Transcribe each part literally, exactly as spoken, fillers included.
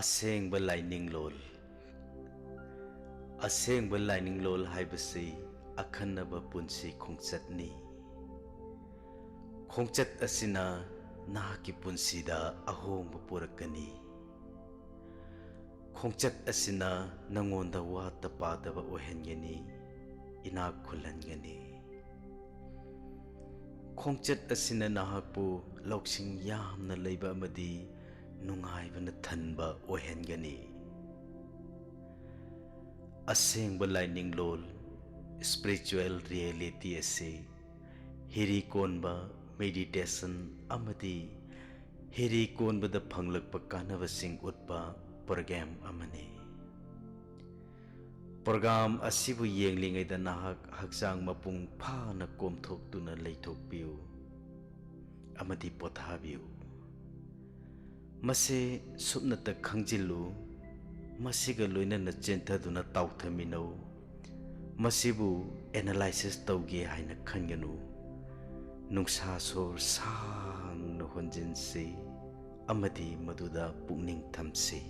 ꯑꯁꯦꯡꯕ ꯂꯥꯏꯅꯤꯡꯂꯣꯜ꯫ ꯑꯁꯦꯡꯕ ꯂꯥꯏꯅꯤꯡꯂꯣꯜ ꯍꯥꯏꯕꯁꯤ ꯑꯈꯟꯅꯕ ꯄꯨꯟꯁꯤ ꯈꯣꯡꯆꯠꯅꯤ꯫ ꯈꯣꯡꯆꯠ ꯑꯁꯤꯅ ꯅꯍꯥꯛꯀꯤ ꯄꯨꯟꯁꯤꯗ ꯑꯍꯣꯡꯕ ꯄꯨꯔꯛꯀꯅꯤ꯫ ꯈꯣꯡꯆꯠ ꯑꯁꯤꯅ ꯅꯉꯣꯟꯗ ꯋꯥꯠꯇ ꯄꯥꯗꯕ ꯑꯣꯏꯍꯟꯒꯅꯤ, ꯏꯅꯥꯛ ꯈꯨꯜꯍꯟꯒꯅꯤ꯫ ꯈꯣꯡꯆꯠ ꯑꯁꯤꯅ ꯅꯍꯥꯛꯄꯨ ꯂꯧꯁꯤꯡ ꯌꯥꯝꯅ ꯂꯩꯕ ꯑꯃꯗꯤ ꯅꯨꯡꯉꯥꯏꯕꯅ ꯊꯟꯕ ꯑꯣꯏꯍꯟꯒꯅꯤ꯫ ꯑꯁꯦꯡꯕ ꯂꯥꯏꯅꯤꯡꯂꯣꯜ, spiritual reality ꯑꯁꯤ ꯍꯤꯔꯤ ꯀꯣꯟꯕ, meditation ꯑꯃꯗꯤ ꯍꯤꯔꯤ ꯀꯣꯟꯕꯗ ꯐꯪꯂꯛꯄ ꯀꯥꯟꯅꯕꯁꯤꯡ ꯎꯠꯄ program ꯑꯃꯅꯤ꯫ Program ꯑꯁꯤꯕꯨ ꯌꯦꯡꯂꯤꯉꯩꯗ ꯅꯍꯥꯛ ꯍꯛꯆꯥꯡ ꯃꯄꯨꯡ ꯐꯥꯅ ꯀꯣꯝꯊꯣꯛꯇꯨꯅ ꯂꯩꯊꯣꯛꯄꯤꯌꯨ ꯑꯃꯗꯤ ꯄꯣꯊꯥꯕꯤꯌꯨ꯫ ꯃꯁꯤ ꯁꯨꯞꯅꯇ ꯈꯪꯖꯤꯜꯂꯨ, ꯃꯁꯤꯒ ꯂꯣꯏꯅꯅ ꯆꯦꯟꯊꯗꯨꯅ ꯇꯥꯎꯊꯃꯤꯟꯅꯧ꯫ ꯃꯁꯤꯕꯨ analysis ꯇꯧꯒꯦ ꯍꯥꯏꯅ ꯈꯟꯒꯅꯨ꯫ ꯅꯨꯡꯁꯥ ꯁꯣꯔ ꯁꯥꯡꯅ ꯍꯣꯟꯖꯤꯟꯁꯤ ꯑꯃꯗꯤ ꯃꯗꯨꯗ ꯄꯨꯛꯅꯤꯡ ꯊꯝꯁꯤ꯫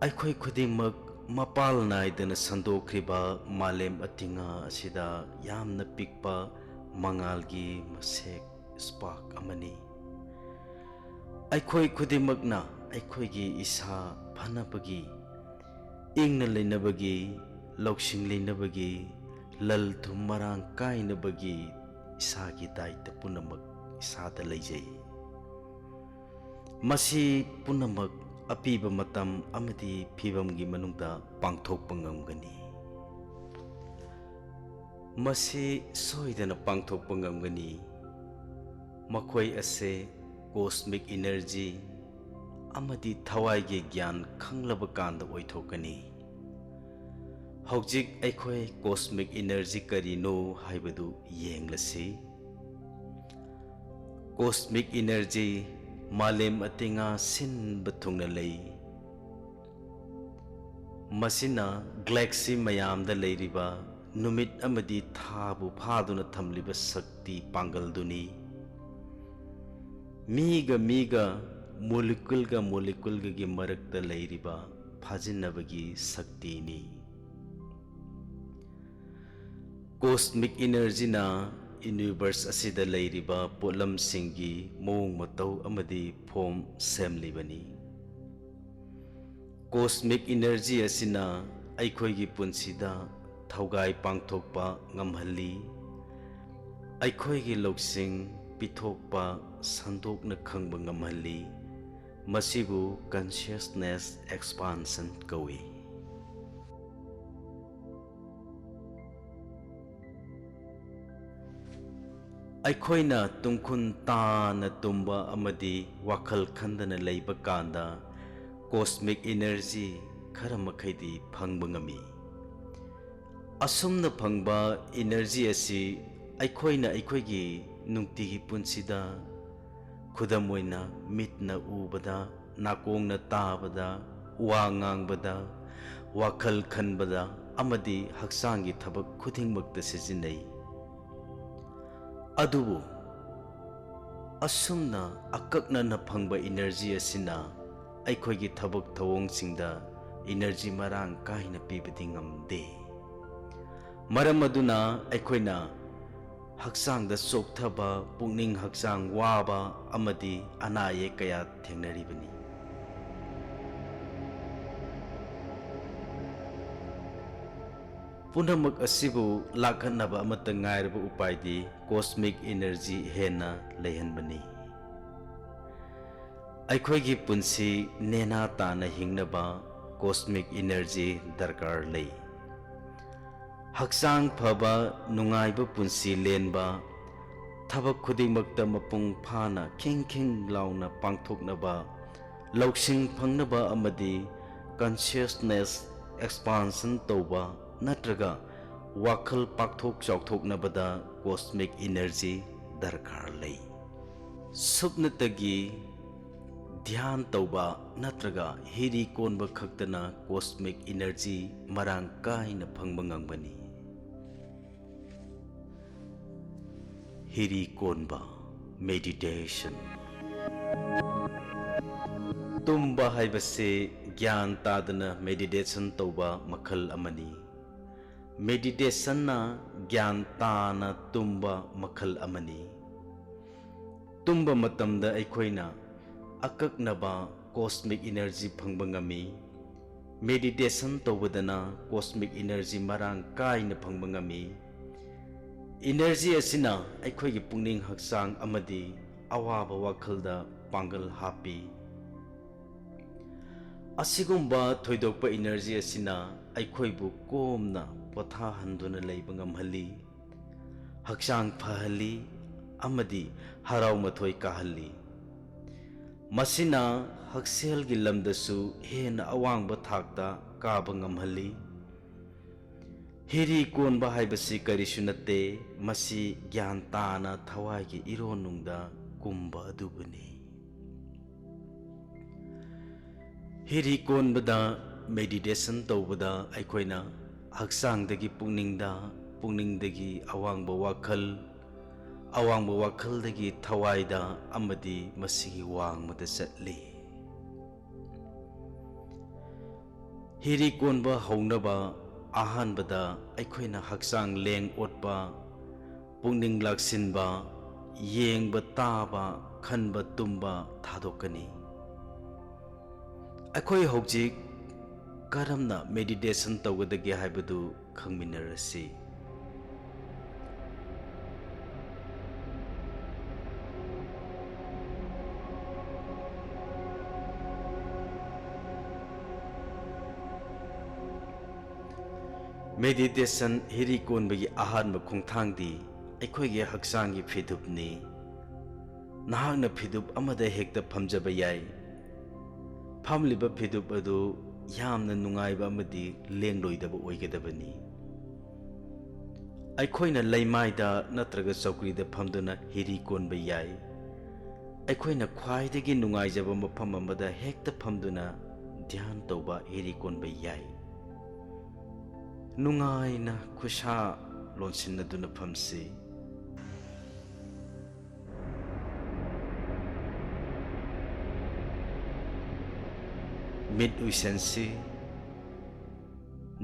ꯑꯩꯈꯣꯏ ꯈꯨꯗꯤꯡꯃꯛ ꯃꯄꯥꯜ ꯅꯥꯏꯗꯅ ꯁꯟꯗꯣꯛꯈ꯭ꯔꯤꯕ ꯃꯥꯂꯦꯝ ꯑꯇꯤꯉꯥ ꯑꯁꯤꯗ ꯌꯥꯝꯅ ꯄꯤꯛꯄ ꯃꯉꯥꯜꯒꯤ ꯃꯁꯦꯛ, spark ꯑꯃꯅꯤ꯫ ꯑꯩꯈꯣꯏ ꯈꯨꯗꯤꯡꯃꯛꯅ ꯑꯩꯈꯣꯏꯒꯤ ꯏꯁꯥ ꯐꯅꯕꯒꯤ, ꯏꯪꯅ ꯂꯩꯅꯕꯒꯤ, ꯂꯧꯁꯤꯡ ꯂꯩꯅꯕꯒꯤ, ꯂꯟ ꯊꯨꯝ ꯃꯔꯥꯡ ꯀꯥꯏꯅꯕꯒꯤ ꯏꯁꯥꯒꯤ ꯗꯥꯏꯇ ꯄꯨꯝꯅꯃꯛ ꯏꯁꯥꯗ ꯂꯩꯖꯩ꯫ ꯃꯁꯤ ꯄꯨꯝꯅꯃꯛ ꯑꯄꯤꯕ ꯃꯇꯝ ꯑꯃꯗꯤ ꯐꯤꯕꯝꯒꯤ ꯃꯅꯨꯡꯗ ꯄꯥꯡꯊꯣꯛꯄ ꯉꯝꯒꯅꯤ꯫ ꯃꯁꯤ ꯁꯣꯏꯗꯅ ꯄꯥꯡꯊꯣꯛꯄ ꯉꯝꯒꯅꯤ꯫ ꯃꯈꯣꯏ ꯑꯁꯦ cosmic energy ꯑꯃꯗꯤ ꯊꯋꯥꯏꯒꯤ ꯒ꯭ꯌꯥꯟ ꯈꯪꯂꯕ ꯀꯥꯟꯗ ꯑꯣꯏꯊꯣꯛꯀꯅꯤ꯫ ꯍꯧꯖꯤꯛ ꯑꯩꯈꯣꯏ cosmic energy ꯀꯔꯤꯅꯣ ꯍꯥꯏꯕꯗꯨ ꯌꯦꯡꯂꯁꯤ꯫ Cosmic energy ꯃꯥꯂꯦꯝ ꯑꯇꯤꯉꯥ ꯁꯤꯟꯕ ꯊꯨꯡꯅ ꯂꯩ꯫ ꯃꯁꯤꯅ galaxy ꯃꯌꯥꯝꯗ ꯂꯩꯔꯤꯕ ꯅꯨꯃꯤꯠ ꯑꯃꯗꯤ ꯊꯥꯕꯨ ꯐꯥꯗꯨꯅ ꯊꯝꯂꯤꯕ ꯁꯛꯇꯤ ꯄꯥꯡꯒꯜꯗꯨꯅꯤ꯫ ꯃꯤꯒ ꯃꯤꯒ, moleculeꯒ moleculeꯒꯒꯤ ꯃꯔꯛꯇ ꯂꯩꯔꯤꯕ ꯐꯥꯖꯤꯟꯅꯕꯒꯤ ꯁꯛꯇꯤꯅꯤ꯫ Cosmic energyꯅ universe ꯑꯁꯤꯗ ꯂꯩꯔꯤꯕ ꯄꯣꯠꯂꯝꯁꯤꯡꯒꯤ ꯃꯑꯣꯡ ꯃꯇꯧ ꯑꯃꯗꯤ form ꯁꯦꯝꯂꯤꯕꯅꯤ꯫ Cosmic energy ꯑꯁꯤꯅ ꯑꯩꯈꯣꯏꯒꯤ ꯄꯨꯟꯁꯤꯗ ꯊꯧꯒꯥꯏ ꯄꯥꯡꯊꯣꯛꯄ ꯉꯝꯍꯜꯂꯤ, ꯑꯩꯈꯣꯏꯒꯤ ꯂꯧꯁꯤꯡ ꯄꯤꯊꯣꯛꯄ ꯁꯟꯗꯣꯛꯅ ꯈꯪꯕ ꯉꯝꯍꯜꯂꯤ꯫ ꯃꯁꯤꯕꯨ consciousness expansion ꯀꯧꯏ꯫ ꯑꯩꯈꯣꯏꯅ ꯇꯨꯝꯈꯨꯟ ꯇꯥꯅ ꯇꯨꯝꯕ ꯑꯃꯗꯤ ꯋꯥꯈꯜ ꯈꯟꯗꯅ ꯂꯩꯕ ꯀꯥꯟꯗ cosmic energy ꯈꯔ ꯃꯈꯩꯗꯤ ꯐꯪꯕ ꯉꯝꯃꯤ꯫ ꯑꯁꯨꯝꯅ ꯐꯪꯕ energy ꯑꯁꯤ ꯑꯩꯈꯣꯏꯅ ꯑꯩꯈꯣꯏꯒꯤ ꯅꯨꯡꯇꯤꯒꯤ ꯄꯨꯟꯁꯤꯗ, ꯈꯨꯗꯝ ꯑꯣꯏꯅ, ꯃꯤꯠꯅ ꯎꯕꯗ, ꯅꯥꯀꯣꯡꯅ ꯇꯥꯕꯗ, ꯋꯥ ꯉꯥꯡꯕꯗ, ꯋꯥꯈꯜ ꯈꯟꯕꯗ ꯑꯃꯗꯤ ꯍꯛꯆꯥꯡꯒꯤ ꯊꯕꯛ ꯈꯨꯗꯤꯡꯃꯛꯇ ꯁꯤꯖꯤꯟꯅꯩ꯫ ꯑꯗꯨꯕꯨ ꯑꯁꯨꯝꯅ ꯑꯀꯛꯅꯅ ꯐꯪꯕ energy ꯑꯁꯤꯅ ꯑꯩꯈꯣꯏꯒꯤ ꯊꯕꯛ ꯊꯧꯑꯣꯡꯁꯤꯡꯗ energy ꯃꯔꯥꯡ ꯀꯥꯏꯅ ꯄꯤꯕꯗꯤ ꯉꯝꯗꯦ꯫ ꯃꯔꯝ ꯑꯗꯨꯅ ꯑꯩꯈꯣꯏꯅ ꯍꯛꯆꯥꯡꯗ ꯆꯣꯛꯊꯕ, ꯄꯨꯛꯅꯤꯡ ꯍꯛꯆꯥꯡ ꯋꯥꯕ ꯑꯃꯗꯤ ꯑꯅꯥ ꯑꯌꯦꯛ ꯀꯌꯥ ꯊꯦꯡꯅꯔꯤꯕꯅꯤ꯫ ꯄꯨꯝꯅꯃꯛ ꯑꯁꯤꯕꯨ ꯂꯥꯛꯍꯟꯅꯕ ꯑꯃꯠꯇ ꯉꯥꯏꯔꯕ ꯎꯄꯥꯏꯗꯤ cosmic energy ꯍꯦꯟꯅ ꯂꯩꯍꯟꯕꯅꯤ꯫ ꯑꯩꯈꯣꯏꯒꯤ ꯄꯨꯟꯁꯤ ꯅꯦꯅꯥ ꯇꯥꯅ ꯍꯤꯡꯅꯕ cosmic energy ꯗꯔꯀꯥꯔ ꯂꯩ꯫ ꯍꯛꯆꯥꯡ ꯐꯕ, ꯅꯨꯡꯉꯥꯏꯕ ꯄꯨꯟꯁꯤ ꯂꯦꯟꯕ, ꯊꯕꯛ ꯈꯨꯗꯤꯡꯃꯛꯇ ꯃꯄꯨꯡ ꯐꯥꯅ ꯈꯤꯡ ꯈꯤꯡ ꯂꯥꯎꯅ ꯄꯥꯡꯊꯣꯛꯅꯕ, ꯂꯧꯁꯤꯡ ꯐꯪꯅꯕ ꯑꯃꯗꯤ consciousness expansion ꯇꯧꯕ ꯅꯠꯇ꯭ꯔꯒ ꯋꯥꯈꯜ ꯄꯥꯛꯊꯣꯛ ꯆꯥꯎꯊꯣꯛꯅꯕꯗ cosmic energy ꯗꯔꯀꯥꯔ ꯂꯩ꯫ ꯁꯨꯞꯅꯇꯒꯤ ꯙ꯭ꯌꯥꯟ ꯇꯧꯕ ꯅꯠꯇ꯭ꯔꯒ ꯍꯤꯔꯤ ꯀꯣꯟꯕ ꯈꯛꯇꯅ cosmic energy ꯃꯔꯥꯡ ꯀꯥꯏꯅ ꯐꯪꯕ ꯉꯝꯒꯅꯤ꯫ ꯍꯤꯔꯤ ꯀꯣꯟꯕ, meditation꯫ ꯇꯨꯝꯕ ꯍꯥꯏꯕꯁꯤ ꯒ꯭ꯌꯥꯟ ꯇꯥꯗꯅ meditation ꯇꯧꯕ ꯃꯈꯜ ꯑꯃꯅꯤ꯫ Meditationꯅ ꯒ꯭ꯌꯥꯟ ꯇꯥꯅ ꯇꯨꯝꯕ ꯃꯈꯜ ꯑꯃꯅꯤ꯫ ꯇꯨꯝꯕ ꯃꯇꯝꯗ ꯑꯩꯈꯣꯏꯅ ꯑꯀꯛꯅꯕ cosmic energy ꯐꯪꯕ ꯉꯝꯃꯤ꯫ Meditation ꯇꯧꯕꯗꯅ cosmic energy ꯃꯔꯥꯡ ꯀꯥꯏꯅ ꯐꯪꯕ ꯉꯝꯃꯤ꯫ Energy ꯑꯁꯤꯅ ꯑꯩꯈꯣꯏꯒꯤ ꯄꯨꯛꯅꯤꯡ ꯍꯛꯆꯥꯡ ꯑꯃꯗꯤ ꯑꯋꯥꯕ ꯋꯥꯈꯜꯗ ꯄꯥꯡꯒꯜ ꯍꯥꯞꯄꯤ꯫ ꯑꯁꯤꯒꯨꯝꯕ ꯊꯣꯏꯗꯣꯛꯄ energy ꯑꯁꯤꯅ ꯑꯩꯈꯣꯏꯕꯨ ꯀꯣꯝꯅ ꯄꯣꯊꯥꯍꯟꯗꯨꯅ ꯂꯩꯕ ꯉꯝꯍꯜꯂꯤ, ꯍꯛꯆꯥꯡ ꯐꯍꯜꯂꯤ ꯑꯃꯗꯤ ꯍꯔꯥꯎ ꯃꯊꯣꯏ ꯀꯥꯍꯜꯂꯤ꯫ ꯃꯁꯤꯅ ꯍꯛꯁꯦꯜꯒꯤ ꯂꯝꯗꯁꯨ ꯍꯦꯟꯅ ꯑꯋꯥꯡꯕ ꯊꯥꯛꯇ ꯀꯥꯕ ꯉꯝꯍꯜꯂꯤ꯫ ꯍꯤꯔꯤ ꯀꯣꯟꯕ ꯍꯥꯏꯕꯁꯤ ꯀꯔꯤꯁꯨ ꯅꯠꯇꯦ, ꯃꯁꯤ ꯒ꯭ꯌꯥꯟ ꯇꯥꯅ ꯊꯋꯥꯏꯒꯤ ꯏꯔꯣꯟꯅꯨꯡꯗ ꯀꯨꯝꯕ ꯑꯗꯨꯕꯨꯅꯤ꯫ ꯍꯤꯔꯤ ꯀꯣꯟꯕꯗ meditation ꯇꯧꯕꯗ ꯑꯩꯈꯣꯏꯅ ꯍꯛꯆꯥꯡꯗꯒꯤ ꯄꯨꯛꯅꯤꯡꯗ, ꯄꯨꯛꯅꯤꯡꯗꯒꯤ ꯑꯋꯥꯡꯕ ꯋꯥꯈꯜ, ꯑꯋꯥꯡꯕ ꯋꯥꯈꯜꯗꯒꯤ ꯊꯋꯥꯏꯗ ꯑꯃꯗꯤ ꯃꯁꯤꯒꯤ ꯋꯥꯡꯃꯗ ꯆꯠꯂꯤ꯫ ꯍꯤꯔꯤ ꯀꯣꯟꯕ ꯍꯧꯅꯕ ꯑꯍꯥꯟꯕꯗ ꯑꯩꯈꯣꯏꯅ ꯍꯛꯆꯥꯡ ꯂꯦꯡ ꯑꯣꯠꯄ, ꯄꯨꯛꯅꯤꯡ ꯂꯥꯛꯁꯤꯟꯕ, ꯌꯦꯡꯕ, ꯇꯥꯕ, ꯈꯟꯕ, ꯇꯨꯝꯕ ꯊꯥꯗꯣꯛꯀꯅꯤ꯫ ꯑꯩꯈꯣꯏ ꯍꯧꯖꯤꯛ ꯀꯔꯝꯅ meditation ꯇꯧꯒꯗꯒꯦ ꯍꯥꯏꯕꯗꯨ ꯈꯪꯃꯤꯟꯅꯔꯁꯤ꯫ Meditation ꯍꯤꯔꯤ ꯀꯣꯟꯕꯒꯤ ꯑꯍꯥꯟꯕ ꯈꯣꯡꯊꯥꯡꯗꯤ ꯑꯩꯈꯣꯏꯒꯤ ꯍꯛꯆꯥꯡꯒꯤ ꯐꯤꯗꯨꯞꯅꯤ꯫ ꯅꯍꯥꯛꯅ ꯐꯤꯗꯨꯞ ꯑꯃꯗ ꯍꯦꯛꯇ ꯐꯝꯖꯕ ꯌꯥꯏ꯫ ꯐꯝꯂꯤꯕ ꯐꯤꯗꯨꯞ ꯑꯗꯨ ꯌꯥꯝꯅ ꯅꯨꯡꯉꯥꯏꯕ ꯑꯃꯗꯤ ꯂꯦꯡꯂꯣꯏꯗꯕ ꯑꯣꯏꯒꯗꯕꯅꯤ꯫ ꯑꯩꯈꯣꯏꯅ ꯂꯩꯃꯥꯏꯗ ꯅꯠꯇ꯭ꯔꯒ ꯆꯧꯀ꯭ꯔꯤꯗ ꯐꯝꯗꯨꯅ ꯍꯤꯔꯤ ꯀꯣꯟꯕ ꯌꯥꯏ꯫ ꯑꯩꯈꯣꯏꯅ ꯈ꯭ꯋꯥꯏꯗꯒꯤ ꯅꯨꯡꯉꯥꯏꯖꯕ ꯃꯐꯝ ꯑꯃꯗ ꯍꯦꯛꯇ ꯐꯝꯗꯨꯅ ꯙ꯭ꯌꯥꯟ ꯇꯧꯕ, ꯍꯤꯔꯤ ꯀꯣꯟꯕ ꯌꯥꯏ꯫ ꯅꯨꯡꯉꯥꯏꯅ ꯈꯨꯠꯁꯥ ꯂꯣꯟꯁꯤꯟꯅꯗꯨꯅ ꯐꯝꯁꯤ꯫ ꯃꯤꯠ ꯎꯏꯁꯟꯁꯤ꯫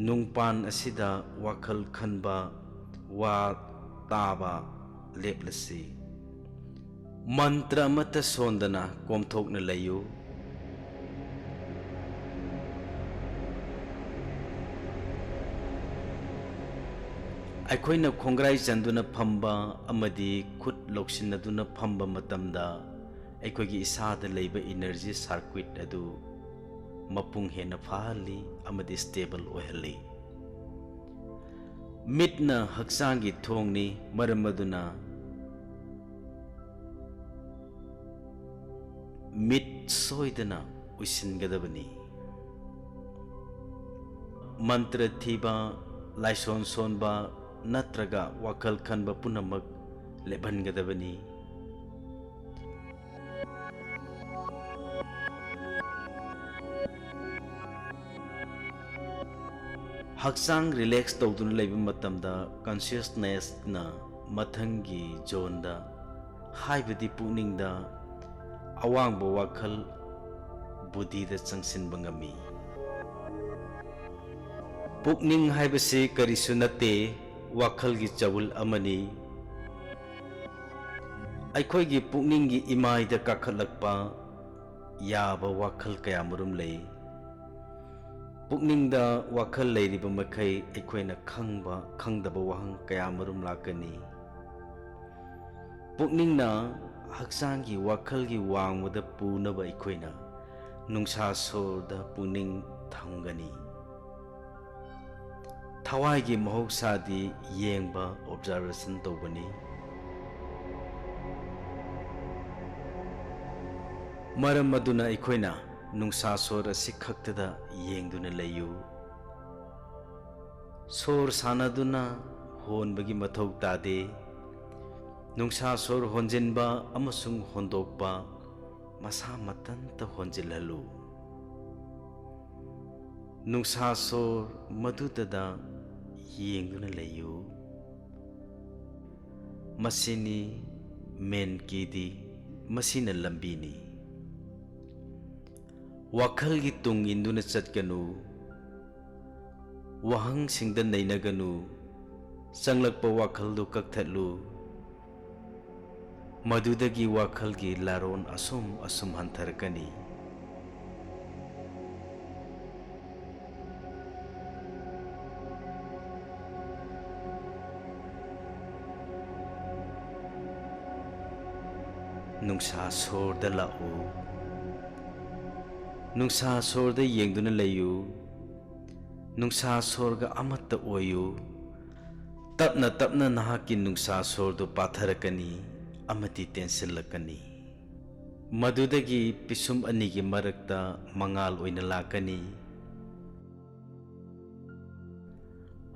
ꯅꯨꯡꯄꯥꯟ ꯑꯁꯤꯗ ꯋꯥꯈꯜ ꯈꯟꯕ, ꯋꯥ ꯇꯥꯕ ꯂꯦꯞꯂꯁꯤ꯫ ꯃꯟꯇ꯭ꯔ ꯑꯃꯠꯇ ꯁꯣꯟꯗꯅ ꯀꯣꯝꯊꯣꯛꯅ ꯂꯩꯌꯨ꯫ ꯑꯩꯈꯣꯏꯅ ꯈꯣꯡꯒ꯭ꯔꯥꯏ ꯆꯟꯗꯨꯅ ꯐꯝꯕ ꯑꯃꯗꯤ ꯈꯨꯠ ꯂꯧꯁꯤꯟꯅꯗꯨꯅ ꯐꯝꯕ ꯃꯇꯝꯗ, ꯑꯩꯈꯣꯏꯒꯤ ꯏꯁꯥꯗ ꯂꯩꯕ energy circuit ꯑꯗꯨ ꯃꯄꯨꯡ ꯍꯦꯟꯅ ꯐꯥꯍꯜꯂꯤ ꯑꯃꯗꯤ stable ꯑꯣꯏꯍꯜꯂꯤ꯫ ꯃꯤꯠꯅ ꯍꯛꯆꯥꯡꯒꯤ ꯊꯣꯡꯅꯤ, ꯃꯔꯝ ꯑꯗꯨꯅ ꯃꯤꯠ ꯁꯣꯏꯗꯅ ꯎꯏꯁꯤꯟꯒꯗꯕꯅꯤ꯫ ꯃꯟꯇ꯭ꯔ ꯊꯤꯕ, ꯂꯥꯏꯁꯣꯟ ꯁꯣꯟꯕ ꯅꯠꯇ꯭ꯔꯒ ꯋꯥꯈꯜ ꯈꯟꯕ ꯄꯨꯝꯅꯃꯛ ꯂꯦꯞꯍꯟꯒꯗꯕꯅꯤ꯫ ꯍꯛꯆꯥꯡ relax ꯇꯧꯗꯨꯅ ꯂꯩꯕ ꯃꯇꯝꯗ consciousnessꯅ ꯃꯊꯪꯒꯤ zoneꯗ, ꯍꯥꯏꯕꯗꯤ ꯄꯨꯛꯅꯤꯡꯗ, ꯑꯋꯥꯡꯕ ꯋꯥꯈꯜ, ꯕꯨꯙꯤꯗ ꯆꯪꯁꯤꯟꯕ ꯉꯝꯃꯤ꯫ ꯄꯨꯛꯅꯤꯡ ꯍꯥꯏꯕꯁꯤ ꯀꯔꯤꯁꯨ ꯅꯠꯇꯦ, ꯋꯥꯈꯜꯒꯤ ꯆꯕꯨꯜ ꯑꯃꯅꯤ꯫ ꯑꯩꯈꯣꯏꯒꯤ ꯄꯨꯛꯅꯤꯡꯒꯤ ꯏꯃꯥꯏꯗ ꯀꯥꯈꯠꯂꯛꯄ ꯌꯥꯕ ꯋꯥꯈꯜ ꯀꯌꯥꯃꯔꯨꯝ ꯂꯩ꯫ ꯄꯨꯛꯅꯤꯡꯗ ꯋꯥꯈꯜ ꯂꯩꯔꯤꯕ ꯃꯈꯩ ꯑꯩꯈꯣꯏꯅ ꯈꯪꯕ, ꯈꯪꯗꯕ ꯋꯥꯍꯪ ꯀꯌꯥꯃꯔꯨꯝ ꯂꯥꯛꯀꯅꯤ꯫ ꯄꯨꯛꯅꯤꯡꯅ ꯍꯛꯆꯥꯡꯒꯤ ꯋꯥꯈꯜꯒꯤ ꯋꯥꯡꯃꯗ ꯄꯨꯅꯕ ꯑꯩꯈꯣꯏꯅ ꯅꯨꯡꯁꯥ ꯁꯣꯔꯗ ꯄꯨꯛꯅꯤꯡ ꯊꯝꯒꯅꯤ꯫ ꯊꯋꯥꯏꯒꯤ ꯃꯍꯧꯁꯥꯗꯤ ꯌꯦꯡꯕ, observation ꯇꯧꯕꯅꯤ꯫ ꯃꯔꯝ ꯑꯗꯨꯅ ꯑꯩꯈꯣꯏꯅ ꯅꯨꯡꯁꯥ ꯁꯣꯔ ꯑꯁꯤ ꯈꯛꯇꯗ ꯌꯦꯡꯗꯨꯅ ꯂꯩꯌꯨ꯫ ꯁꯣꯔ ꯁꯥꯟꯅꯗꯨꯅ ꯍꯣꯟꯕꯒꯤ ꯃꯊꯧ ꯇꯥꯗꯦ꯫ ꯅꯨꯡꯁꯥ ꯁꯣꯔ ꯍꯣꯟꯖꯤꯟꯕ ꯑꯃꯁꯨꯡ ꯍꯣꯟꯗꯣꯛꯄ ꯃꯁꯥ ꯃꯊꯟꯇ ꯍꯣꯟꯖꯤꯜꯍꯜꯂꯨ꯫ ꯅꯨꯡꯁꯥ ꯁꯣꯔ ꯃꯗꯨꯗꯗ ꯌꯦꯡꯗꯨꯅ ꯂꯩꯌꯨ꯫ ꯃꯁꯤꯅꯤ main keyꯗꯤ, ꯃꯁꯤꯅ ꯂꯝꯕꯤꯅꯤ꯫ ꯋꯥꯈꯜꯒꯤ ꯇꯨꯡ ꯏꯟꯗꯨꯅ ꯆꯠꯀꯅꯨ꯫ ꯋꯥꯍꯪꯁꯤꯡꯗ ꯅꯩꯅꯒꯅꯨ꯫ ꯆꯪꯂꯛꯄ ꯋꯥꯈꯜꯗꯨ ꯀꯛꯊꯠꯂꯨ꯫ ꯃꯗꯨꯗꯒꯤ ꯋꯥꯈꯜꯒꯤ ꯂꯥꯔꯣꯟ ꯑꯁꯨꯝ ꯑꯁꯨꯝ ꯍꯟꯊꯔꯛꯀꯅꯤ꯫ ꯅꯨꯡꯁꯥ ꯁꯣꯔꯗ ꯂꯥꯛꯎ꯫ ꯅꯨꯡꯁꯥ ꯁꯣꯔꯗ ꯌꯦꯡꯗꯨꯅ ꯂꯩꯌꯨ꯫ ꯅꯨꯡꯁꯥ ꯁꯣꯔꯒ ꯑꯃꯠꯇ ꯑꯣꯏꯌꯨ꯫ ꯇꯞꯅ ꯇꯞꯅ ꯅꯍꯥꯛꯀꯤ ꯅꯨꯡꯁꯥ ꯁꯣꯔꯗꯨ ꯄꯥꯊꯔꯛꯀꯅꯤ ꯑꯃꯗꯤ ꯇꯦꯟꯁꯤꯜꯂꯛꯀꯅꯤ꯫ ꯃꯗꯨꯗꯒꯤ ꯄꯤꯁꯨꯝ ꯑꯅꯤꯒꯤ ꯃꯔꯛꯇ ꯃꯉꯥꯜ ꯑꯣꯏꯅ ꯂꯥꯛꯀꯅꯤ꯫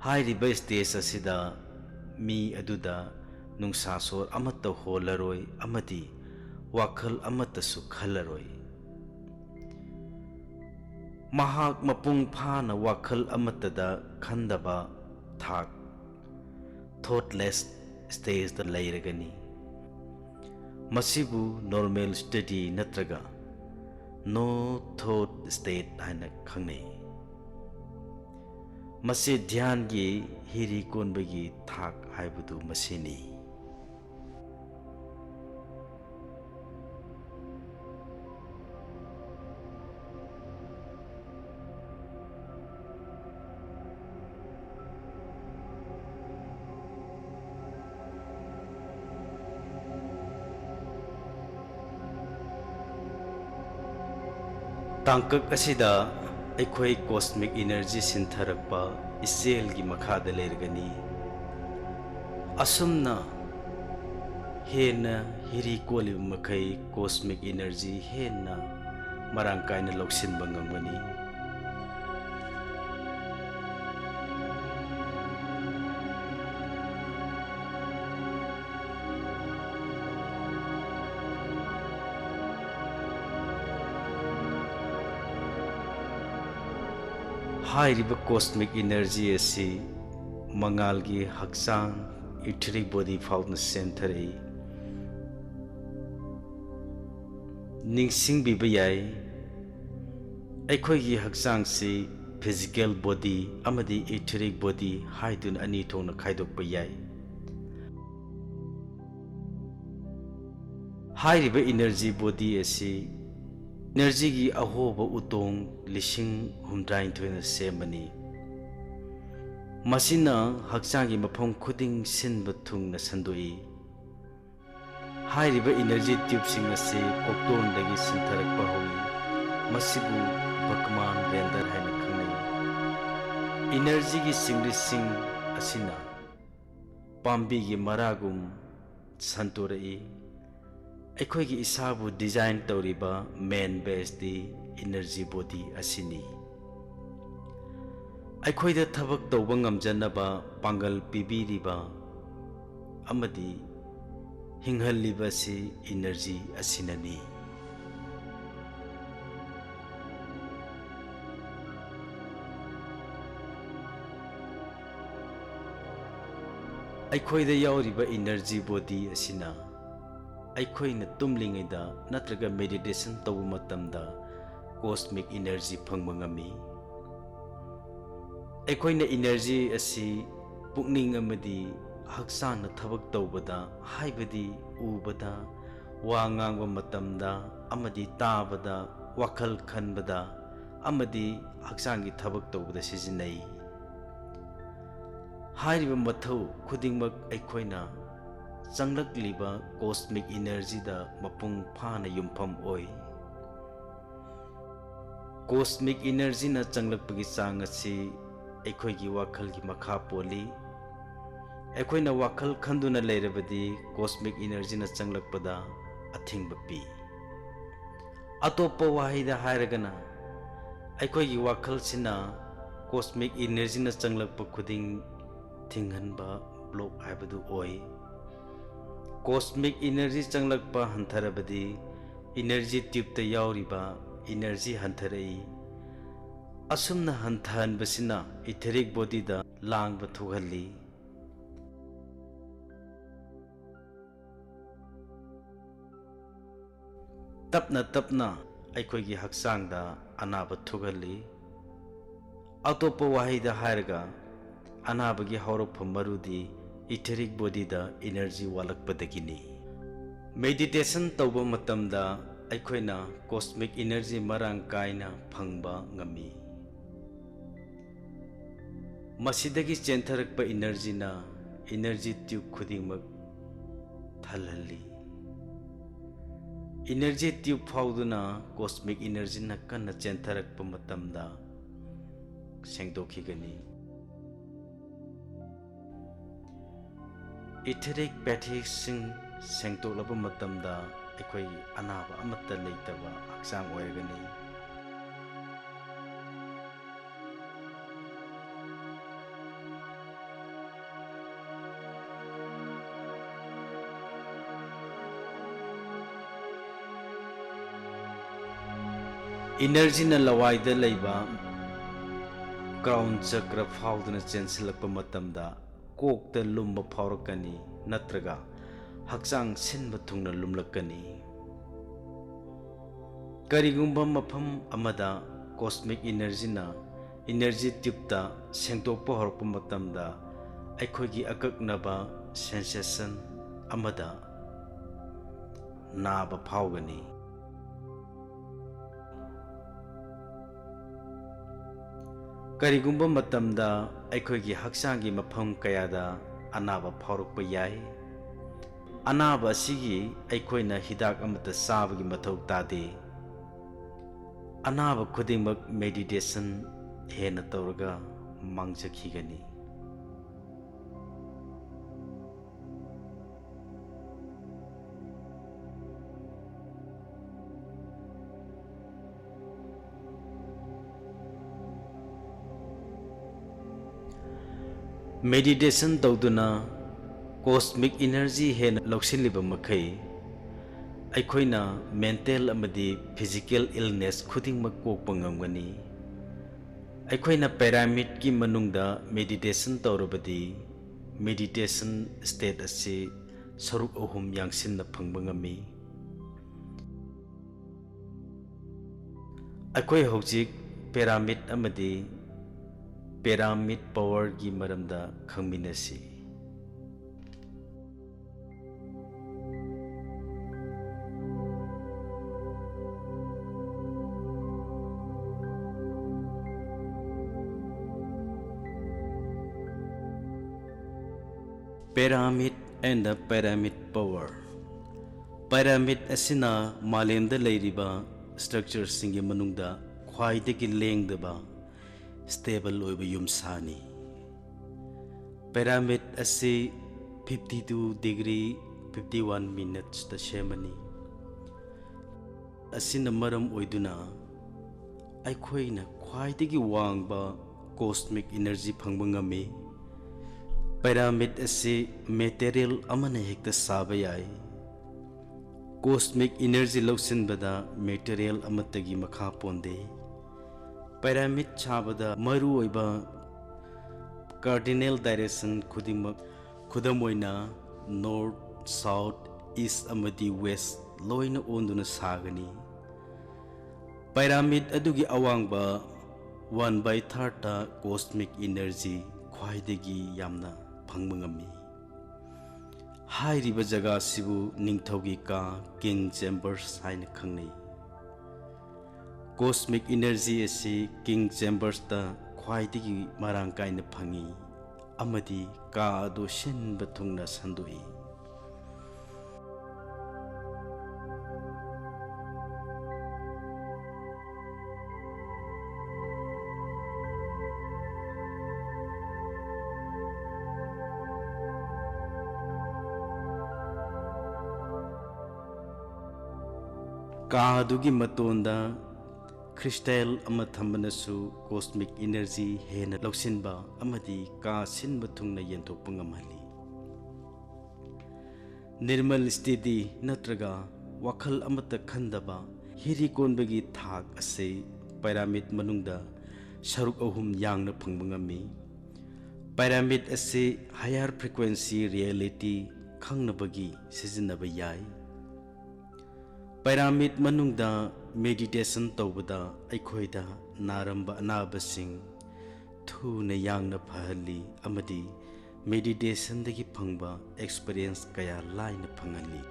ꯍꯥꯏꯔꯤꯕ stage ꯑꯁꯤꯗ ꯃꯤ ꯑꯗꯨꯗ ꯅꯨꯡꯁꯥ ꯁꯣꯔ ꯑꯃꯠꯇ ꯍꯣꯜꯂꯔꯣꯏ ꯑꯃꯗꯤ ꯋꯥꯈꯜ ꯑꯃꯠꯇꯁꯨ ꯈꯜꯂꯔꯣꯏ꯫ ꯃꯍꯥꯛ ꯃꯄꯨꯡ ꯐꯥꯅ ꯋꯥꯈꯜ ꯑꯃꯠꯇꯗ ꯈꯟꯗꯕ ꯊꯥꯛ, thoughtless stageꯇ ꯂꯩꯔꯒꯅꯤ꯫ ꯃꯁꯤꯕꯨ normal state ꯅꯠꯇ꯭ꯔꯒ no thought state ꯍꯥꯏꯅ ꯈꯪꯅꯩ꯫ ꯃꯁꯤ ꯙ꯭ꯌꯥꯟꯒꯤ ꯍꯤꯔꯤ ꯀꯣꯟꯕꯒꯤ ꯊꯥꯛ ꯍꯥꯏꯕꯗꯨ ꯃꯁꯤꯅꯤ꯫ ꯇꯥꯡꯀꯛ ꯑꯁꯤꯗ ꯑꯩꯈꯣꯏ cosmic energy ꯁꯤꯟꯊꯔꯛꯄ ꯏꯆꯦꯜꯒꯤ ꯃꯈꯥꯗ ꯂꯩꯔꯒꯅꯤ꯫ ꯑꯁꯨꯝꯅ ꯍꯦꯟꯅ ꯍꯤꯔꯤ ꯀꯣꯜꯂꯤꯕ ꯃꯈꯩ cosmic energy ꯍꯦꯟꯅ ꯃꯔꯥꯡ ꯀꯥꯏꯅ ꯂꯧꯁꯤꯟꯕ ꯉꯝꯒꯅꯤ꯫ ꯍꯥꯏꯔꯤꯕ cosmic energy ꯑꯁꯤ ꯃꯉꯥꯜꯒꯤ ꯍꯛꯆꯥꯡ, etheric body ꯐꯥꯎꯅ ꯆꯦꯟꯊꯔꯛꯏ꯫ ꯅꯤꯡꯁꯤꯡꯕꯤꯕ ꯌꯥꯏ, ꯑꯩꯈꯣꯏꯒꯤ ꯍꯛꯆꯥꯡꯁꯤ physical body ꯑꯃꯗꯤ etheric body ꯍꯥꯏꯗꯨꯅ ꯑꯅꯤ ꯊꯣꯛꯅ ꯈꯥꯏꯗꯣꯛꯄ ꯌꯥꯏ꯫ ꯍꯥꯏꯔꯤꯕ energy body ꯑꯁꯤ energyꯒꯤ ꯑꯍꯣꯕ ꯎꯇꯣꯡ ꯂꯤꯁꯤꯡ ꯍꯨꯝꯗ꯭ꯔꯥꯅꯤꯊꯣꯏꯅ ꯁꯦꯝꯕꯅꯤ꯫ ꯃꯁꯤꯅ ꯍꯛꯆꯥꯡꯒꯤ ꯃꯐꯝ ꯈꯨꯗꯤꯡ ꯁꯤꯟꯕ ꯊꯨꯡꯅ ꯁꯟꯗꯣꯛꯏ꯫ ꯍꯥꯏꯔꯤꯕ energy tubeꯁꯤꯡ ꯑꯁꯤ ꯀꯣꯛꯇꯣꯟꯗꯒꯤ ꯁꯤꯟꯊꯔꯛꯄ ꯍꯧꯏ꯫ ꯃꯁꯤꯕꯨ ꯕꯛꯃꯥꯟ ꯕꯦꯟꯗꯔ ꯍꯥꯏꯅ ꯈꯪꯅꯩ꯫ Energyꯒꯤ ꯆꯤꯡꯂꯤꯁꯤꯡ ꯑꯁꯤꯅ ꯄꯥꯝꯕꯤꯒꯤ ꯃꯔꯥꯒꯨꯝ ꯁꯟꯇꯣꯔꯛꯏ꯫ ꯑꯩꯈꯣꯏꯒꯤ ꯏꯁꯥꯕꯨ design ꯇꯧꯔꯤꯕ main baseꯇꯤ energy body ꯑꯁꯤꯅꯤ꯫ ꯑꯩꯈꯣꯏꯗ ꯊꯕꯛ ꯇꯧꯕ ꯉꯝꯖꯅꯕ ꯄꯥꯡꯒꯜ ꯄꯤꯕꯤꯔꯤꯕ ꯑꯃꯗꯤ ꯍꯤꯡꯍꯜꯂꯤꯕ ꯑꯁꯤ energy ꯑꯁꯤꯅꯅꯤ꯫ ꯑꯩꯈꯣꯏꯗ ꯌꯥꯎꯔꯤꯕ energy body ꯑꯁꯤꯅ ꯑꯩꯈꯣꯏꯅ ꯇꯨꯝꯂꯤꯉꯩꯗ ꯅꯠꯇ꯭ꯔꯒ meditation ꯇꯧꯕ ꯃꯇꯝꯗ cosmic energy ꯐꯪꯕ ꯉꯝꯃꯤ꯫ ꯑꯩꯈꯣꯏꯅ energy ꯑꯁꯤ ꯄꯨꯛꯅꯤꯡ ꯑꯃꯗꯤ ꯍꯛꯆꯥꯡꯅ ꯊꯕꯛ ꯇꯧꯕꯗ, ꯍꯥꯏꯕꯗꯤ ꯎꯕꯗ, ꯋꯥ ꯉꯥꯡꯕ ꯃꯇꯝꯗ ꯑꯃꯗꯤ ꯇꯥꯕꯗ, ꯋꯥꯈꯜ ꯈꯟꯕꯗ ꯑꯃꯗꯤ ꯍꯛꯆꯥꯡꯒꯤ ꯊꯕꯛ ꯇꯧꯕꯗ ꯁꯤꯖꯤꯟꯅꯩ꯫ ꯍꯥꯏꯔꯤꯕ ꯃꯊꯧ ꯈꯨꯗꯤꯡꯃꯛ ꯑꯩꯈꯣꯏꯅ ꯆꯪꯂꯛꯂꯤꯕ cosmic energyꯗ ꯃꯄꯨꯡ ꯐꯥꯅ ꯌꯨꯝꯐꯝ ꯑꯣꯏ꯫ Cosmic energyꯅ ꯆꯪꯂꯛꯄꯒꯤ ꯆꯥꯡ ꯑꯁꯤ ꯑꯩꯈꯣꯏꯒꯤ ꯋꯥꯈꯜꯒꯤ ꯃꯈꯥ ꯄꯣꯜꯂꯤ꯫ ꯑꯩꯈꯣꯏꯅ ꯋꯥꯈꯜ ꯈꯟꯗꯨꯅ ꯂꯩꯔꯕꯗꯤ cosmic energyꯅ ꯆꯪꯂꯛꯄꯗ ꯑꯊꯤꯡꯕ ꯄꯤ꯫ ꯑꯇꯣꯞꯄ ꯋꯥꯍꯩꯗ ꯍꯥꯏꯔꯒꯅ, ꯑꯩꯈꯣꯏꯒꯤ ꯋꯥꯈꯜꯁꯤꯅ cosmic energyꯅ ꯆꯪꯂꯛꯄ ꯈꯨꯗꯤꯡ ꯊꯤꯡꯍꯟꯕ block ꯍꯥꯏꯕꯗꯨ ꯑꯣꯏ꯫ Cosmic energy ꯆꯪꯂꯛꯄ ꯍꯟꯊꯔꯕꯗꯤ energy tubeꯇ ꯌꯥꯎꯔꯤꯕ energy ꯍꯟꯊꯔꯛꯏ꯫ ꯑꯁꯨꯝꯅ ꯍꯟꯊꯍꯟꯕꯁꯤꯅ etheric bodyꯗ ꯂꯥꯡꯕ ꯊꯣꯛꯍꯜꯂꯤ꯫ ꯇꯞꯅ ꯇꯞꯅ ꯑꯩꯈꯣꯏꯒꯤ ꯍꯛꯆꯥꯡꯗ ꯑꯅꯥꯕ ꯊꯣꯛꯍꯜꯂꯤ꯫ ꯑꯇꯣꯞꯄ ꯋꯥꯍꯩꯗ ꯍꯥꯏꯔꯒ, ꯑꯅꯥꯕꯒꯤ ꯍꯧꯔꯛꯐꯝ ꯃꯔꯨꯗꯤ etheric bodyꯗ energy ꯋꯥꯠꯂꯛꯄꯗꯒꯤꯅꯤ꯫ Meditation ꯇꯧꯕ ꯃꯇꯝꯗ ꯑꯩꯈꯣꯏꯅ cosmic energy ꯃꯔꯥꯡ ꯀꯥꯏꯅ ꯐꯪꯕ ꯉꯝꯃꯤ꯫ ꯃꯁꯤꯗꯒꯤ ꯆꯦꯟꯊꯔꯛꯄ energyꯅ energy tube ꯈꯨꯗꯤꯡꯃꯛ ꯊꯜꯍꯜꯂꯤ꯫ Energy tube ꯐꯥꯎꯗꯨꯅ cosmic energyꯅ ꯀꯟꯅ ꯆꯦꯟꯊꯔꯛꯄ ꯃꯇꯝꯗ ꯁꯦꯡꯗꯣꯛꯈꯤꯒꯅꯤ꯫ Etheric particleꯁꯤꯡ ꯁꯦꯡꯗꯣꯛꯂꯕ ꯃꯇꯝꯗ ꯑꯩꯈꯣꯏ ꯑꯅꯥꯕ ꯑꯃꯠꯇ ꯂꯩꯇꯕ ꯍꯛꯆꯥꯡ ꯑꯣꯏꯔꯒꯅꯤ꯫ Energyꯅ ꯂꯋꯥꯏꯗ ꯂꯩꯕ crown chakra ꯐꯥꯎꯗꯨꯅ ꯆꯦꯟꯁꯤꯜꯂꯛꯄ ꯃꯇꯝꯗ ꯀꯣꯛꯇ ꯂꯨꯝꯕ ꯐꯥꯎꯔꯛꯀꯅꯤ, ꯅꯠꯇ꯭ꯔꯒ ꯍꯛꯆꯥꯡ ꯁꯤꯟꯕ ꯊꯨꯡꯅ ꯂꯨꯝꯂꯛꯀꯅꯤ꯫ ꯀꯔꯤꯒꯨꯝꯕ ꯃꯐꯝ ꯑꯃꯗ cosmic energyꯅ energy tubeꯇ ꯁꯦꯡꯗꯣꯛꯄ ꯍꯧꯔꯛꯄ ꯃꯇꯝꯗ, ꯑꯩꯈꯣꯏꯒꯤ ꯑꯀꯛꯅꯕ sensation ꯑꯃꯗ ꯅꯥꯕ ꯐꯥꯎꯒꯅꯤ꯫ ꯀꯔꯤꯒꯨꯝꯕ ꯃꯇꯝꯗ ꯑꯩꯈꯣꯏꯒꯤ ꯍꯛꯆꯥꯡꯒꯤ ꯃꯐꯝ ꯀꯌꯥꯗ ꯑꯅꯥꯕ ꯐꯥꯎꯔꯛꯄ ꯌꯥꯏ꯫ ꯑꯅꯥꯕ ꯑꯁꯤꯒꯤ ꯑꯩꯈꯣꯏꯅ ꯍꯤꯗꯥꯛ ꯑꯃꯠꯇ ꯆꯥꯕꯒꯤ ꯃꯊꯧ ꯇꯥꯗꯦ꯫ ꯑꯅꯥꯕ ꯈꯨꯗꯤꯡꯃꯛ meditation ꯍꯦꯟꯅ ꯇꯧꯔꯒ ꯃꯥꯡꯖꯈꯤꯒꯅꯤ꯫ Meditation ꯇꯧꯗꯨꯅ cosmic energy ꯍꯦꯟꯅ ꯂꯧꯁꯤꯜꯂꯤꯕ ꯃꯈꯩ, ꯑꯩꯈꯣꯏꯅ mental ꯑꯃꯗꯤ physical illness ꯈꯨꯗꯤꯡꯃꯛ ꯀꯣꯛꯄ ꯉꯝꯒꯅꯤ꯫ ꯑꯩꯈꯣꯏꯅ pyramidꯀꯤ ꯃꯅꯨꯡꯗ meditation ꯇꯧꯔꯕꯗꯤ, meditation state ꯑꯁꯤ ꯁꯔꯨꯛ ꯑꯍꯨꯝ ꯌꯥꯡꯁꯤꯟꯅ ꯐꯪꯕ ꯉꯝꯃꯤ꯫ ꯑꯩꯈꯣꯏ ꯍꯧꯖꯤꯛ pyramid ꯑꯃꯗꯤ pyramid powerꯒꯤ ꯃꯔꯝꯗ ꯈꯪꯃꯤꯟꯅꯁꯤ꯫ Pyramid and the Pyramid Power꯫ Pyramid ꯑꯁꯤꯅ ꯃꯥꯂꯦꯝꯗ ꯂꯩꯔꯤꯕ structureꯁꯤꯡꯒꯤ ꯃꯅꯨꯡꯗ ꯈ꯭ꯋꯥꯏꯗꯒꯤ ꯂꯦꯡꯗꯕ, stable ꯑꯣꯏꯕ ꯌꯨꯝꯁꯥꯅꯤ꯫ Pyramid ꯑꯁꯤ fifty two degree fifty one minutesꯇ ꯁꯦꯝꯃꯅꯤ꯫ ꯑꯁꯤꯅ ꯃꯔꯝ ꯑꯣꯏꯗꯨꯅ ꯑꯩꯈꯣꯏꯅ ꯈ꯭ꯋꯥꯏꯗꯒꯤ ꯋꯥꯡꯕ cosmic energy ꯐꯪꯕ ꯉꯝꯃꯤ꯫ Pyramid ꯑꯁꯤ material ꯑꯃꯅ ꯍꯦꯛꯇ ꯁꯥꯕ ꯌꯥꯏ꯫ Cosmic energy ꯂꯧꯁꯤꯟꯕꯗ material ꯑꯃꯠꯇꯒꯤ ꯃꯈꯥ ꯄꯣꯟꯗꯦ꯫ Pyramid ꯁꯥꯕꯗ ꯃꯔꯨꯑꯣꯏꯕ cardinal direction ꯈꯨꯗꯤꯡꯃꯛ, ꯈꯨꯗꯝ ꯑꯣꯏꯅ north, south, east ꯑꯃꯗꯤ west ꯂꯣꯏꯅ ꯑꯣꯟꯗꯨꯅ ꯁꯥꯒꯅꯤ꯫ Pyramid ꯑꯗꯨꯒꯤ ꯑꯋꯥꯡꯕ one by thirdꯇ cosmic energy ꯈ꯭ꯋꯥꯏꯗꯒꯤ ꯌꯥꯝꯅ ꯐꯪꯕ ꯉꯝꯃꯤ꯫ ꯍꯥꯏꯔꯤꯕ ꯖꯒꯥꯁꯤꯕꯨ ꯅꯤꯡꯊꯧꯒꯤ ꯀꯥ, king chambers ꯍꯥꯏꯅ ꯈꯪꯅꯩ꯫ Cosmic energy ꯑꯁꯤ king chambersꯇ ꯈ꯭ꯋꯥꯏꯗꯒꯤ ꯃꯔꯥꯡ ꯀꯥꯏꯅ ꯐꯪꯏ ꯑꯃꯗꯤ ꯀꯥ ꯑꯗꯨ ꯁꯤꯟꯕ ꯊꯨꯡꯅ ꯁꯟꯗꯣꯛꯏ꯫ ꯀꯥ ꯑꯗꯨꯒꯤ ꯃꯇꯣꯟꯗ crystal ꯑꯃ ꯊꯝꯕꯅꯁꯨ cosmic energy ꯍꯦꯟꯅ ꯂꯧꯁꯤꯟꯕ ꯑꯃꯗꯤ ꯀꯥ ꯁꯤꯟꯕ ꯊꯨꯡꯅ ꯌꯦꯟꯊꯣꯛꯄ ꯉꯝꯍꯜꯂꯤ꯫ Nirmal sthiti ꯅꯠꯇ꯭ꯔꯒ ꯋꯥꯈꯜ ꯑꯃꯠꯇ ꯈꯟꯗꯕ ꯍꯤꯔꯤ ꯀꯣꯟꯕꯒꯤ ꯊꯥꯛ ꯑꯁꯤ pyramid ꯃꯅꯨꯡꯗ ꯁꯔꯨꯛ ꯑꯍꯨꯝ ꯌꯥꯡꯅ ꯐꯪꯕ ꯉꯝꯃꯤ꯫ Pyramid ꯑꯁꯤ higher frequency reality ꯈꯪꯅꯕꯒꯤ ꯁꯤꯖꯤꯟꯅꯕ ꯌꯥꯏ꯫ Pyramid ꯃꯅꯨꯡꯗ meditation ꯇꯧꯕꯗ ꯑꯩꯈꯣꯏꯗ ꯅꯥꯔꯝꯕ ꯑꯅꯥꯕꯁꯤꯡ ꯊꯨꯅ ꯌꯥꯡꯅ ꯐꯍꯜꯂꯤ ꯑꯃꯗꯤ meditationꯗꯒꯤ ꯐꯪꯕ experience ꯀꯌꯥ ꯂꯥꯏꯅ ꯐꯪꯍꯜꯂꯤ꯫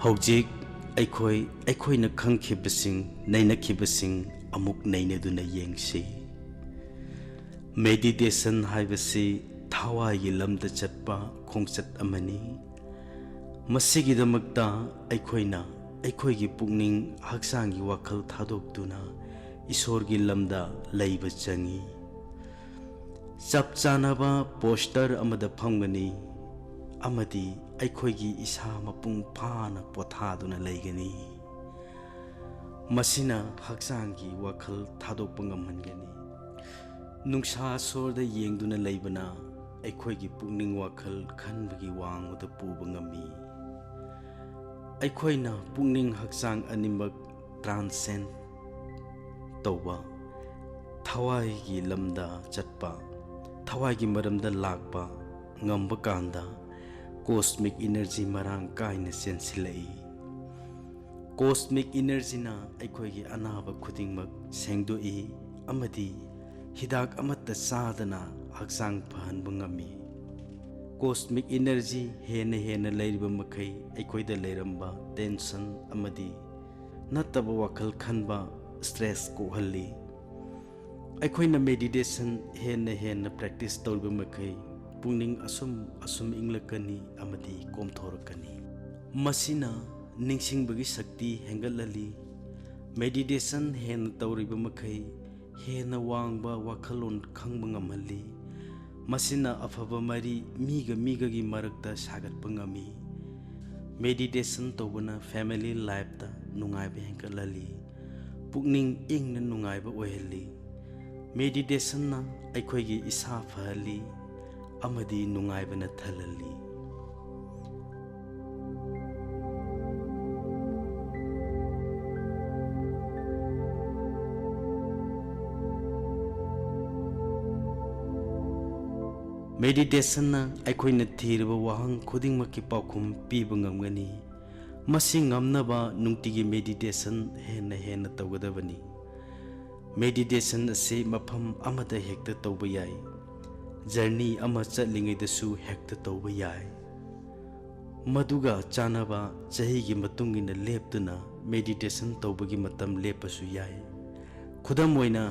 ꯍꯧꯖꯤꯛ ꯑꯩꯈꯣꯏ ꯑꯩꯈꯣꯏꯅ ꯈꯪꯈꯤꯕꯁꯤꯡ, ꯅꯩꯅꯈꯤꯕꯁꯤꯡ ꯑꯃꯨꯛ ꯅꯩꯅꯗꯨꯅ ꯌꯦꯡꯁꯤ꯫ Meditation ꯍꯥꯏꯕꯁꯤ ꯊꯋꯥꯏꯒꯤ ꯂꯝꯗ ꯆꯠꯄ ꯈꯣꯡꯆꯠ ꯑꯃꯅꯤ꯫ ꯃꯁꯤꯒꯤꯗꯃꯛꯇ ꯑꯩꯈꯣꯏꯅ ꯑꯩꯈꯣꯏꯒꯤ ꯄꯨꯛꯅꯤꯡ ꯍꯛꯆꯥꯡꯒꯤ ꯋꯥꯈꯜ ꯊꯥꯗꯣꯛꯇꯨꯅ ꯏꯁꯣꯔꯒꯤ ꯂꯝꯗ ꯂꯩꯕ ꯆꯪꯏ꯫ ꯆꯞ ꯆꯥꯅꯕ posture ꯑꯃꯗ ꯐꯝꯒꯅꯤ ꯑꯃꯗꯤ ꯑꯩꯈꯣꯏꯒꯤ ꯏꯁꯥ ꯃꯄꯨꯡ ꯐꯥꯅ ꯄꯣꯊꯥꯗꯨꯅ ꯂꯩꯒꯅꯤ꯫ ꯃꯁꯤꯅ ꯍꯛꯆꯥꯡꯒꯤ ꯋꯥꯈꯜ ꯊꯥꯗꯣꯛꯄ ꯉꯝꯍꯟꯒꯅꯤ꯫ ꯅꯨꯡꯁꯥ ꯁꯣꯔꯗ ꯌꯦꯡꯗꯨꯅ ꯂꯩꯕꯅ ꯑꯩꯈꯣꯏꯒꯤ ꯄꯨꯛꯅꯤꯡ ꯋꯥꯈꯜ ꯈꯟꯕꯒꯤ ꯋꯥꯡꯃꯗ ꯄꯨꯕ ꯉꯝꯃꯤ꯫ ꯑꯩꯈꯣꯏꯅ ꯄꯨꯛꯅꯤꯡ ꯍꯛꯆꯥꯡ ꯑꯅꯤꯃꯛ transcend ꯇꯧꯕ, ꯊꯋꯥꯏꯒꯤ ꯂꯝꯗ ꯆꯠꯄ, ꯊꯋꯥꯏꯒꯤ ꯃꯔꯝꯗ ꯂꯥꯛꯄ ꯉꯝꯕ ꯀꯥꯟꯗ cosmic energy ꯃꯔꯥꯡ ꯀꯥꯏꯅ ꯆꯦꯟꯁꯤꯜꯂꯛꯏ꯫ Cosmic energyꯅ ꯑꯩꯈꯣꯏꯒꯤ ꯑꯅꯥꯕ ꯈꯨꯗꯤꯡꯃꯛ ꯁꯦꯡꯗꯣꯛꯏ ꯑꯃꯗꯤ ꯍꯤꯗꯥꯛ ꯑꯃꯠꯇ ꯆꯥꯗꯅ ꯍꯛꯆꯥꯡ ꯐꯍꯟꯕ ꯉꯝꯃꯤ꯫ Cosmic energy ꯍꯦꯟꯅ ꯍꯦꯟꯅ ꯂꯩꯔꯤꯕ ꯃꯈꯩ ꯑꯩꯈꯣꯏꯗ ꯂꯩꯔꯝꯕ tension ꯑꯃꯗꯤ ꯅꯠꯇꯕ ꯋꯥꯈꯜ ꯈꯟꯕ, stress ꯀꯣꯛꯍꯜꯂꯤ꯫ ꯑꯩꯈꯣꯏꯅ meditation ꯍꯦꯟꯅ ꯍꯦꯟꯅ practice ꯇꯧꯔꯤꯕ ꯃꯈꯩ ꯄꯨꯛꯅꯤꯡ ꯑꯁꯨꯝ ꯑꯁꯨꯝ ꯏꯪꯂꯛꯀꯅꯤ ꯑꯃꯗꯤ ꯀꯣꯝꯊꯣꯔꯛꯀꯅꯤ꯫ ꯃꯁꯤꯅ ꯅꯤꯡꯁꯤꯡꯕꯒꯤ ꯁꯛꯇꯤ ꯍꯦꯟꯒꯠꯍꯜꯂꯤ꯫ Meditation ꯍꯦꯟꯅ ꯇꯧꯔꯤꯕ ꯃꯈꯩ ꯍꯦꯟꯅ ꯋꯥꯡꯕ ꯋꯥꯈꯜꯂꯣꯟ ꯈꯪꯕ ꯉꯝꯍꯜꯂꯤ꯫ ꯃꯁꯤꯅ ꯑꯐꯕ ꯃꯔꯤ ꯃꯤꯒ ꯃꯤꯒꯒꯤ ꯃꯔꯛꯇ ꯁꯥꯒꯠꯄ ꯉꯝꯃꯤ꯫ Meditation ꯇꯧꯕꯅ family lifeꯇ ꯅꯨꯡꯉꯥꯏꯕ ꯍꯦꯟꯒꯠꯍꯜꯂꯤ꯫ ꯄꯨꯛꯅꯤꯡ ꯏꯪꯅ ꯅꯨꯡꯉꯥꯏꯕ ꯑꯣꯏꯍꯜꯂꯤ꯫ Meditationꯅ ꯑꯩꯈꯣꯏꯒꯤ ꯏꯁꯥ ꯐꯍꯜꯂꯤ ꯑꯃꯗꯤ ꯅꯨꯡꯉꯥꯏꯕꯅ ꯊꯜꯍꯜꯂꯤ꯫ Meditationꯅ ꯑꯩꯈꯣꯏꯅ ꯊꯤꯔꯤꯕ ꯋꯥꯍꯪ ꯈꯨꯗꯤꯡꯃꯛꯀꯤ ꯄꯥꯎꯈꯨꯝ ꯄꯤꯕ ꯉꯝꯒꯅꯤ꯫ ꯃꯁꯤ ꯉꯝꯅꯕ ꯅꯨꯡꯇꯤꯒꯤ meditation ꯍꯦꯟꯅ ꯍꯦꯟꯅ ꯇꯧꯒꯗꯕꯅꯤ꯫ Meditation ꯑꯁꯤ ꯃꯐꯝ ꯑꯃꯗ ꯍꯦꯛꯇ ꯇꯧꯕ ꯌꯥꯏ꯫ Journey ꯑꯃ ꯆꯠꯂꯤꯉꯩꯗꯁꯨ ꯍꯦꯛꯇ ꯇꯧꯕ ꯌꯥꯏ꯫ ꯃꯗꯨꯒ ꯆꯥꯟꯅꯕ ꯆꯍꯤꯒꯤ ꯃꯇꯨꯡ ꯏꯟꯅ ꯂꯦꯞꯇꯨꯅ meditation ꯇꯧꯕꯒꯤ ꯃꯇꯝ ꯂꯦꯞꯄꯁꯨ ꯌꯥꯏ꯫ ꯈꯨꯗꯝ ꯑꯣꯏꯅ,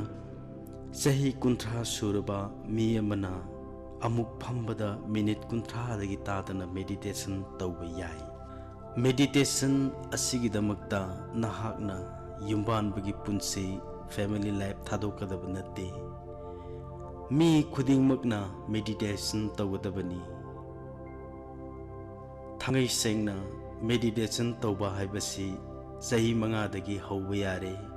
ꯆꯍꯤ ꯀꯨꯟꯊ꯭ꯔꯥ ꯁꯨꯔꯕ ꯃꯤ ꯑꯃꯅ ꯑꯃꯨꯛ ꯐꯝꯕꯗ minute ꯀꯨꯟꯊ꯭ꯔꯥꯗꯒꯤ ꯇꯥꯗꯅ meditation ꯇꯧꯕ ꯌꯥꯏ꯫ Meditation ꯑꯁꯤꯒꯤꯗꯃꯛꯇ ꯅꯍꯥꯛꯅ ꯌꯨꯝꯕꯥꯟꯕꯒꯤ ꯄꯨꯟꯁꯤ, family life ꯊꯥꯗꯣꯛꯀꯗꯕ ꯅꯠꯇꯦ꯫ ꯃꯤ ꯈꯨꯗꯤꯡꯃꯛꯅ meditation ꯇꯧꯒꯗꯕꯅꯤ꯫ ꯊꯥꯡꯒꯩ ꯁꯦꯡꯅ meditation ꯇꯧꯕ ꯍꯥꯏꯕꯁꯤ ꯆꯍꯤ ꯃꯉꯥꯗꯒꯤ ꯍꯧꯕ ꯌꯥꯔꯦ꯫